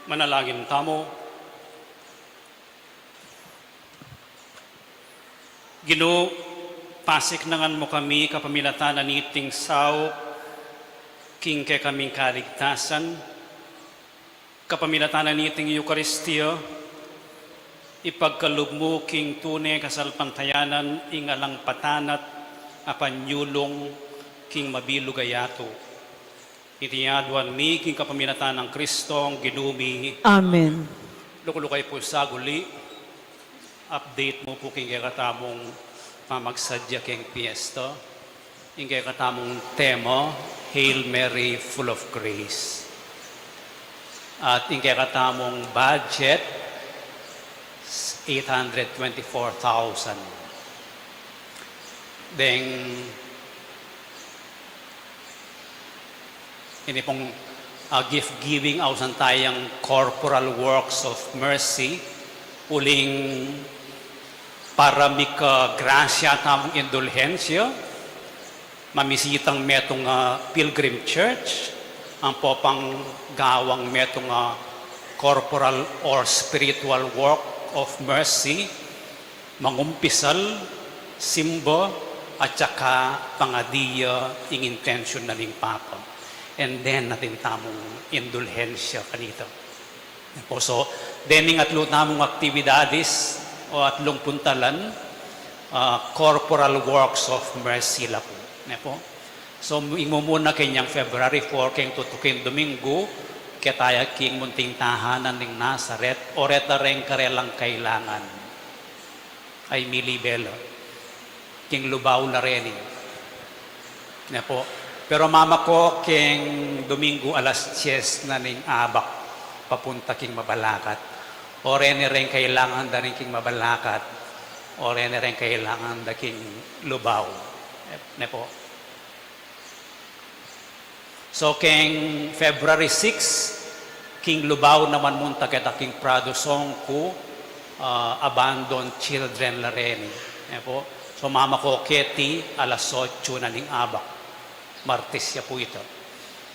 Manalangin tamu. Ginu, pasiknangan mu kami kapamilatan na niting saup king kekaming kaligtasan, kapamilatan na niting Eukaristia, ipagkalub mu king tune kasalpantayanan ing alang patanat a panyulung king mabilug a yatu. Iti aduan mi king kapamilatan nang Kristong Ginu mi. Amen. Luklukay pu saguli, update mu pu king kekatamung pamagsadya king piyesta. Ing kekatamung tema, Hail Mary, full of grace. At ing kekatamung budget, eight hundred twenty-four thousand. Deng ini pung, ah, gift giving, ausan tayang Corporal Works of Mercy, uling para mika grasya tamung indulhensya, mamisitang metung a pilgrim church, ampo panggawang metung a corporal or spiritual work of mercy, mangumpisal, simba, at saka pangadi ya ing intention na ning Papa. And then, atin tamung indulhensya kanita. Ne po? So, dening atlu tamung aktibidades o atlung puntalan, ah, corporal works of mercy la pu. Ne po? So, ing mumuna kenyang February four, keng tutuking Domingo, keta ya king munting tahanan ning Nazaret, o reta reng karelang kailangan. Ay, mili bela. King Lubao la reni. Ne po. Pero mamako keng Domingo alas dyes na ning abak, papunta king Mabalacat. O reni reng kailangan da rin king Mabalacat, o reni reng kailangan da king Lubao. Ne po. So, keng February six, king Lubao naman munta keta king Prado Songku, ah, abandoned children la reni. Ne po. So, mamako keti alas otso na ning abak. Martes ya pu ita.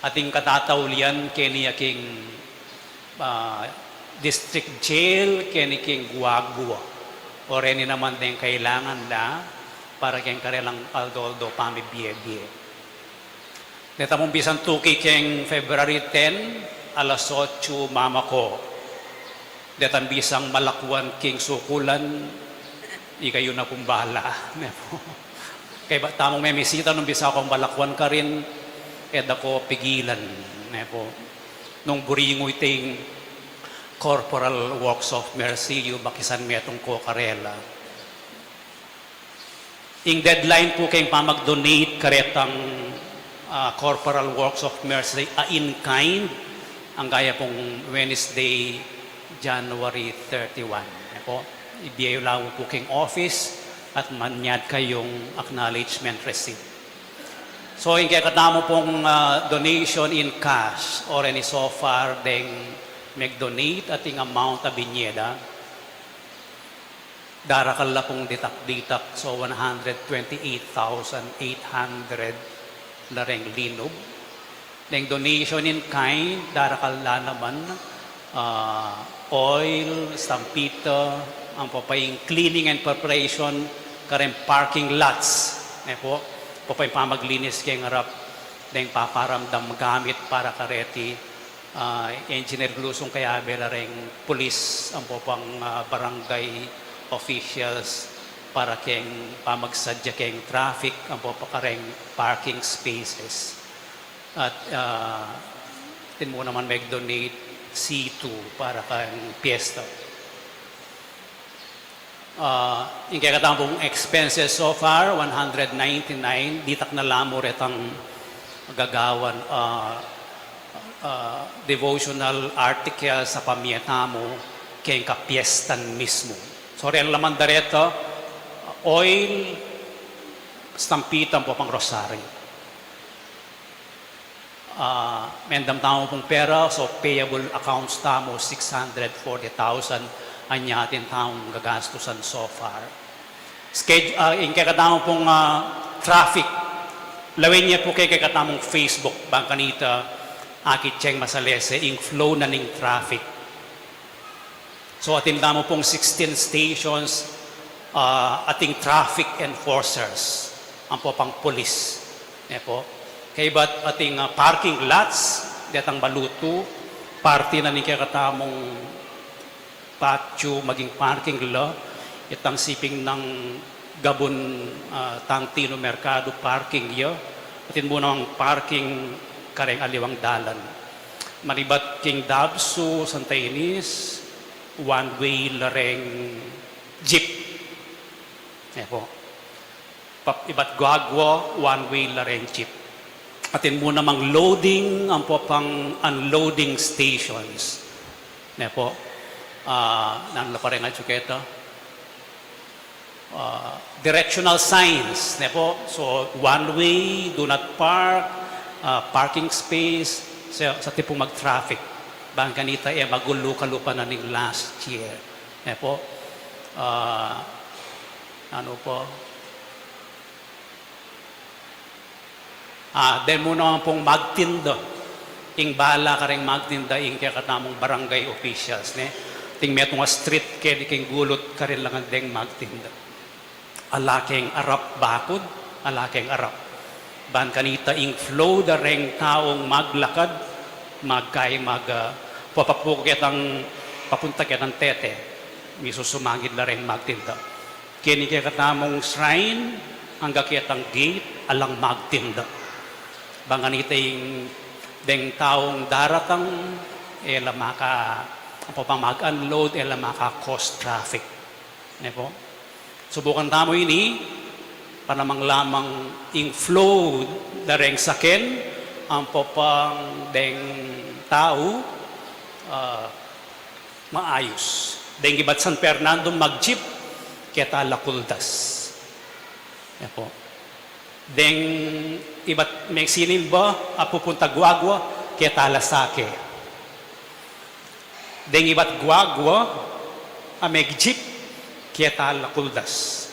Ating katataulian keni ya king ah, district jail keni king guagua. O reni naman deng kailangan da para keng karelang aldo-aldo pamibie-bie. Deta mung bisang tuki keng February ten, alas otso mamako. Deta bisang malakuan king sukulan, ikayu na pung bahala. Ne po. Kaybat tamung memisita nung bisa kong malakuan karin, e da ko pigilan. Ne po. Nung buringu iting Corporal Works of Mercy, yu makisan metung ko karela. Ing deadline pu keng pamag-donate karetang, ah, Corporal Works of Mercy a in kind, angga ya pung Wednesday, January thirty-one. Ne po, ibie yu la pu keng office at manyad kayung acknowledgement receipt. So, ing kekatamu pung, ah, donation in cash, o reni so far deng meg-donate at ing amount a binye da, darakal la pung ditak-ditak, so one hundred twenty-eight thousand eight hundred la reng linub. Deng donation in kind, darakal la naman, ah, oil, stampita, ampo pa ing cleaning and preparation kareng parking lots, ne po, ampo pa ing pamaglinis keng arap, deng paparamdam gamit para kareti, ah, Engineer Glusung Cayabe la reng pulis, ampo pang, ah, barangay officials para keng pamagsadya keng traffic, ampo pa kareng parking spaces. At, ah, atin mu naman meg-donate C two para keng piyesta. Ah, ing kekatamu pung expenses so far, one hundred ninety-nine, ditak na la mu retang gagawan, ah, ah, devotional articles a pamie tamu keng kapiestan mismu. So, reng laman da reta, oil, stampita, ampo pang rosary. Ah, mendam tamu pung pera, so payable accounts tamu, six hundred forty thousand, anya atin tamung gagastusan so far. Sched-, ah, ing kekatamu pung, ah, traffic, lawen ye pu keng kekatamung Facebook, bang kanita, akit yeng masalese ing flow na ning traffic. So, atin tamu pung sixteen stations, ah, ating traffic enforcers, ampo pang pulis. Ne po? Kaybat ating, ah, parking lots, detang balu tu, parte na ning kekatamung patio maging parking lot, itang siping nang Gabun, ah, Tantino Mercado parking ya, atin mu namang parking kareng aliwang dalan. Manibat king Dabsu, Santa Ines, one way la reng jeep. Ne po. Pap-, ibat Guagua, one way la reng jeep. Atin mu namang loading, ampo pang unloading stations. Ne po. Ah, nanu la pa reng atyu keta? Ah, directional signs, ne po? So, one way, do not park, ah, parking space, sa, sa tipung mag-traffic. Bang kanita e magulu kalupa na ning last year. Ne po? Ah, nanu po? Ah, deng mu naman pung magtinda. Ing bala kareng magtinda, ing kekatamung barangay officials, ne? Atin metung a street keni king gulut karin la ngan deng magtinda. Ala keng arap bakud, ala keng arap. Ban kanita ing flow da reng taung maglakad, magkai mag, ah, papapu ketang, papunta ketang Tete. Misusumangid la reng magtinda. Keni kekatamung shrine, angga ketang gate, alang magtinda. Bang kanita ing deng taung daratang, e la maka, ampo pang mag-unload, e la maka-cause traffic. Ne po? Subukan tamu ini, panamang lamang ing flow da reng saken, ampo pang deng tau, ah, maayus. Deng ibat San Fernando mag-jeep, keta la kuldas. Ne po. Deng ibat mengsinimba, a pupunta Guagua, keta la sake. Deng ibat Guagua, a meg-jeep, keta la kuldas.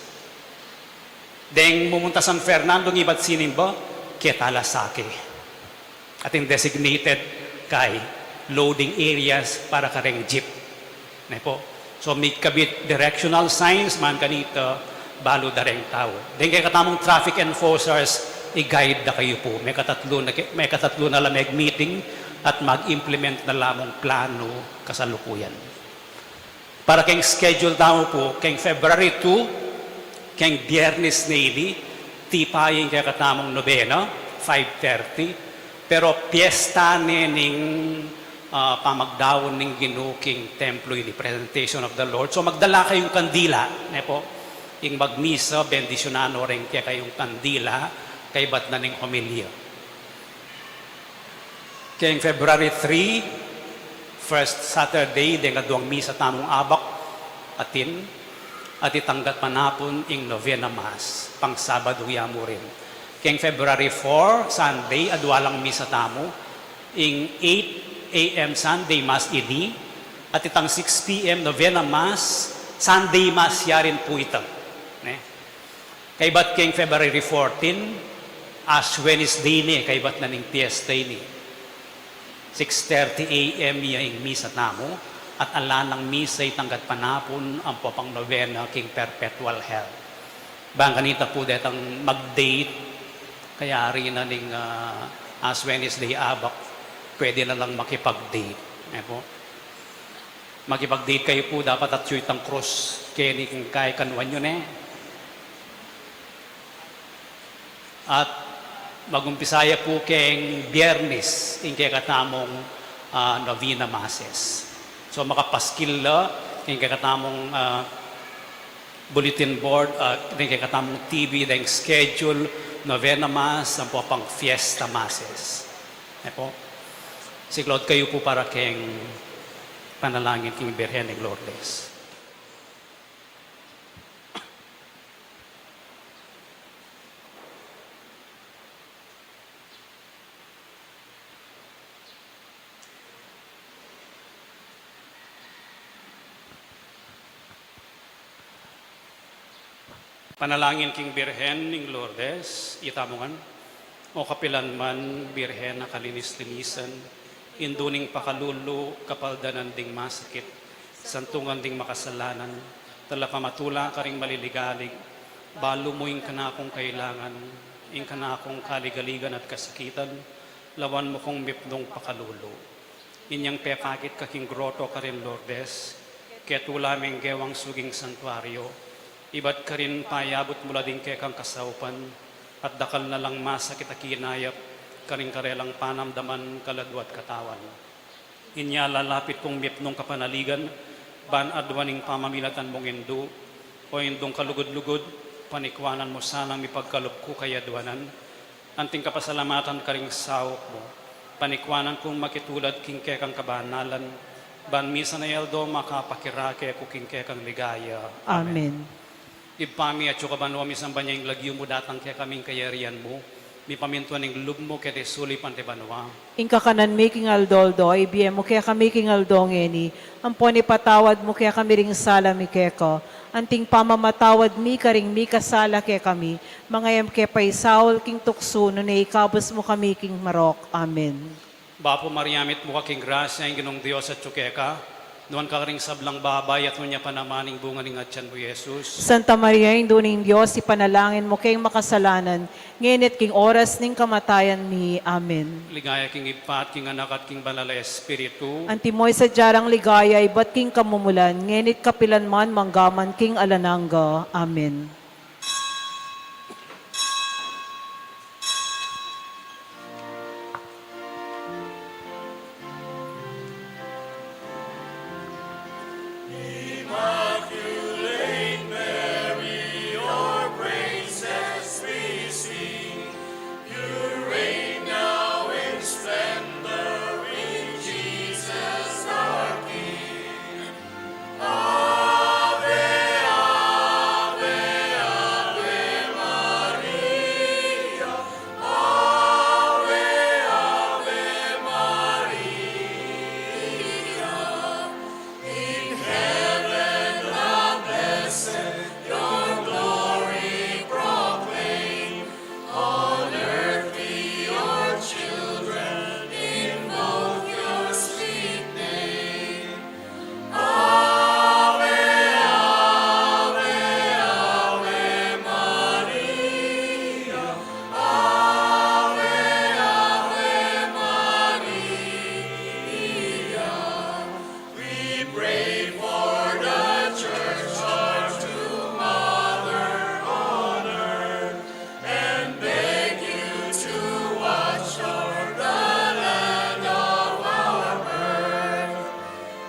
Deng mumunta San Fernando, ibat sinimba, keta la sake. Atin designated kay loading areas para kareng jeep. Ne po? So, mikabit directional signs man kanita, balu da reng tau. Deng kekatamung traffic enforcers, i-guide da kayu pu. Mekatatlu na ke-, mekatatlu na la meg-meeting at mag-implement na la mung planu kasalukuyan. Para keng schedule tamu pu, keng February two, keng Biernes ne ini, tipa ing kekatamung nobena, five thirty, pero piesta ne ning, ah, pamagdaun ning Ginu king templo ini, presentation of the Lord. So, magdala kayung kandila, ne po? Ing magmisa, bendisyunan no reng kekayung kandila, kaybat na ning homilya. Keng February three, first Saturday, deng aduang misa tamung abak, atin, at itang gatpanapun ing novena mass, pang Sabadu ya mu rin. Keng February four, Sunday, adua lang misa tamu, ing eight A M Sunday mass ini, at itang six P M novena mass, Sunday mass ya rin pu ita. Ne? Kaybat keng February fourteen, Ash Wednesday ne, kaybat na ning piesta ini. Six thirty A M ya ing misa tamu, at ala nang misa itang gatpanapun ampo pang novena king perpetual hell. Bang kanita pu detang mag-date, kayari na ning, ah, Ash Wednesday abak, pwede na lang makipag-date. Ne po? Makipag-date kayu pu, dapat atyu itang krus keni king kekanuan yu, ne? At magumpisa ya pu keng Biernes, ing kekatamung, ah, novena masses. So, makapaskil la, ing kekatamung, ah, bulletin board, ah, ing kekatamung T V, deng schedule, novena mass, ampo pang fiesta masses. Ne po? Siklaud kayu pu para keng panalangin king Birhen ning Lourdes. Panalangin king Birhen ning Lourdes, itamu ngan. O kapilan man, Birhen a kalinis-linisan, indu ning pakalulu, kapaldanan ding masakit, Santungan ding makasalanan, talapamatula karing maliligalig, balu mu ing kanakung kailangan, ing kanakung kaligaligan at kasakitan, lawan mu kung mipnung pakalulu. Inyang pepakit ka king groto karin Lourdes, ketula meng gewang suging santuario, ibat karin payabut mu la ding kekang kasaupan, at dakal na lang masakit a kinayap karing karelang panamdaman, kaladua at katawan. Inya lalapit kung mipnung kapanaligan, ban aduan ing pamamilatan mung Indu, o Indung kalugud-lugud, panikwanan mu sanang mipagkalub ku kayadwanan, anting kapasalamatan karing saup mu, panikwanan kung makitulad king kekang kabanalan, ban misan a aldo makapakirake ku king kekang ligaya. Amen. Amen. Ibpa mi, atsu ka banua, misamban ya ing lagyu mu, datang kekami ing kayarian mu, mipamintuan ing lub mu keti sulip anti banua. Ing kakanan mi king aldo-aldo, ibie mu kekami king aldo ngeni, ampon ipatawad mu kekami ring sala mi keka, anting pamamatawad mi karing mikasala kekami, manga e mu ke paisaul king tuksu, nune ikabus mu kami king marok. Amen. Bapu Maria, mitmu ka king grasya, ing Ginung Dios atsu keka, nuan ka karing sablang babai, at nuan ya pa naman ing bunga ning atian mu, Jesus. Santa Maria, Indu ning Dios, ipanalangin mu keng makasalanan, ngeni at king oras ning kamatayan mi. Amen. Ligaya king Ibpa, at king Anak, at king Banal a Espiritu. Antimo ing sadya rang ligaya ibat king kamumulan, ngeni at kapilan man, mangga man king alang angga. Amen. Immaculate Mary, your praises we sing. You reign now in splendor in Jesus our King. Ave, Ave, Ave Maria. Ave, Ave Maria. In heaven the blessed your glory proclaim. On earth we, your children, invoke your sweet name. Ave, Ave, Ave Maria. Ave, Ave Maria. We pray for the church, our true mother on earth, and beg you to watch o'er the land of our birth.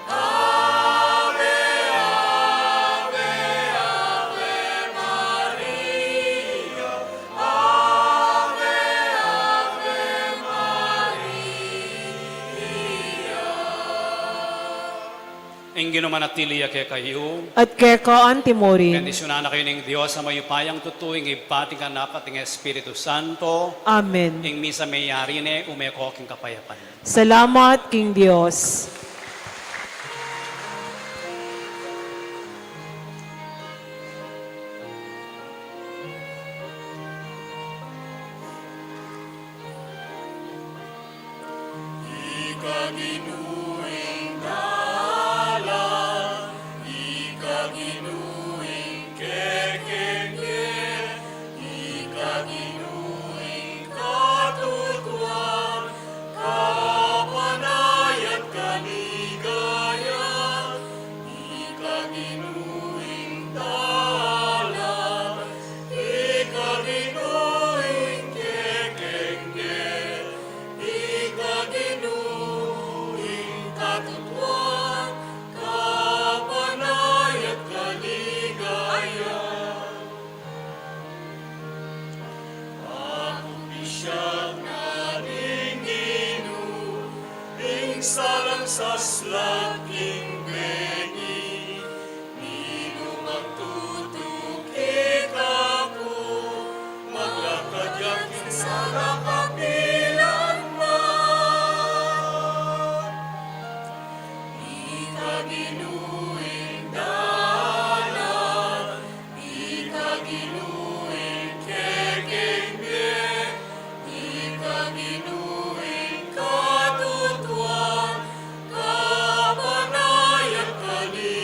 Ave, Ave, Ave Maria. Ave, Ave Maria. Ing Ginu manatili ya kekayu. At keka antimurin. Bendisyunan na kayu ning Dios a mayupayang tutu, ing Ibpa, at ing Anak, at ing Espiritu Santo. Amen. Ing misa meyari ne, ume ko king kapayapan. Salamat king Dios. Ika Ginu ing dalan, ika Ginu ing kekenge, ika Ginu ing katutuan, kapanayan at kaligayan. Ika Ginu ing dalan, ika Ginu ing kekenge, ika Ginu ing katutuan, kapanayan at kaligayan. Aku pisyak na ning Ginu, ing salang saslat king bengi, ninumang tutuki kaku, maglakad ya king sala kapilan man. Ika Ginu ing dalan, ika Ginu ing kekenge, ika Ginu ing katutuan, kapanayan at kali